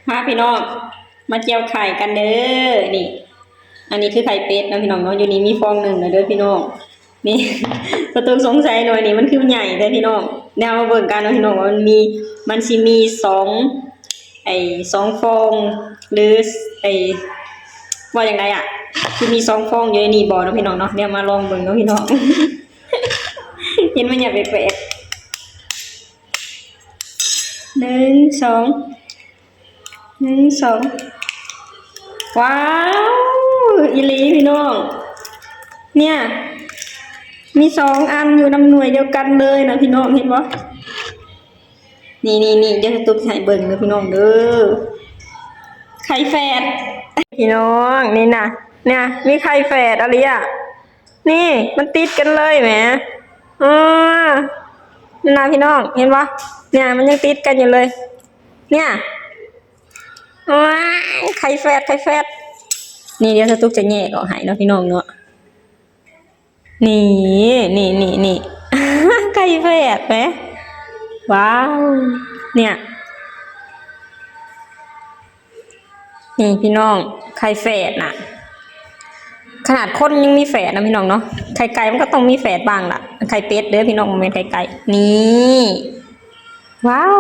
ມາພີ່ນ້ອງ ມາຈຽວໄຂ່ກັນເດີ. ນີ້ ອັນນີ້ຄືໄຂ່ເປັດເນາະພີ່ນ້ອງເນາະ. ຢູ່ນີ້ມີຟອງໜຶ່ງແລ້ວເດີພີ່ນ້ອງ. ນີ້ ສະຕຸກສົງໄສໜ່ວຍນີ້ມັນຄືໃຫຍ່ແທ້ພີ່ນ້ອງ. ດຽວເຮົາມາເບິ່ງກັນເນາະພີ່ນ້ອງ ວ່າມັນມີ ມັນຊິມີສອງ ໄອ້ ສອງຟອງ ຫຼື ໄອ້ ເວົ້າຈັ່ງໃດອະ ຄືມີສອງຟອງຢູ່ໃນນີ້ບໍ່ເນາະພີ່ນ້ອງເນາະ. ດຽວມາລອງເບິ່ງເນາະພີ່ນ້ອງ. ເຫັນມັນຫຍັງແປກໆ ໜຶ່ງ ສອງ ໜຶ່ງ ສອງ ວ້າວ ອີ່ຫຼີພີ່ນ້ອງ. ເນີ້ຍ ມີສອງອັນຢູ່ນຳໜ່ວຍດຽວກັນເລີຍນະພີ່ນ້ອງ ເຫັນບໍ່? ນີ້ໆໆ ດຽວສະຕຸກໃຫ້ເບິ່ງເດີພີ່ນ້ອງເດີ. ໄຂ່ແຝດ ພີ່ນ້ອງ ນີ້ນະ ເນີ້ຍ ມີໄຂ່ແຝດອີ່ຫຼີອະ. ນີ້ ມັນຕິດກັນເລີຍແໝ. ເອີ ນີ້ນະພີ່ນ້ອງ ເຫັນບໍ່? ເນີ້ຍ ມັນຍັງຕິດກັນຢູ່ເລີຍ ເນີ້ຍ. ວ້າຍ ໄຂ່ແຝດ ໄຂ່ແຝດ. ນີ້ ດຽວສະຕຸກຈະແຍກອອກໃຫ້ເນາະພີ່ນ້ອງເນາະ. ນີ້ ນີ້ ນີ້ ນີ້ ໄຂ່ແຝດແໝ. ວ້າວ ເນີ້ຍ ນີ້ພີ່ນ້ອງ ໄຂ່ແຝດນະ. ຂະໜາດຄົນຍັງມີແຝດນະພີ່ນ້ອງເນາະ. ໄຂ່ໄກ່ມັນກໍຕ້ອງມີແຝດບ້າງລະ. ໄຂ່ເປັດເດີພີ່ນ້ອງ ບໍ່ແມ່ນໄຂ່ໄກ່. ນີ້ ວ້າວ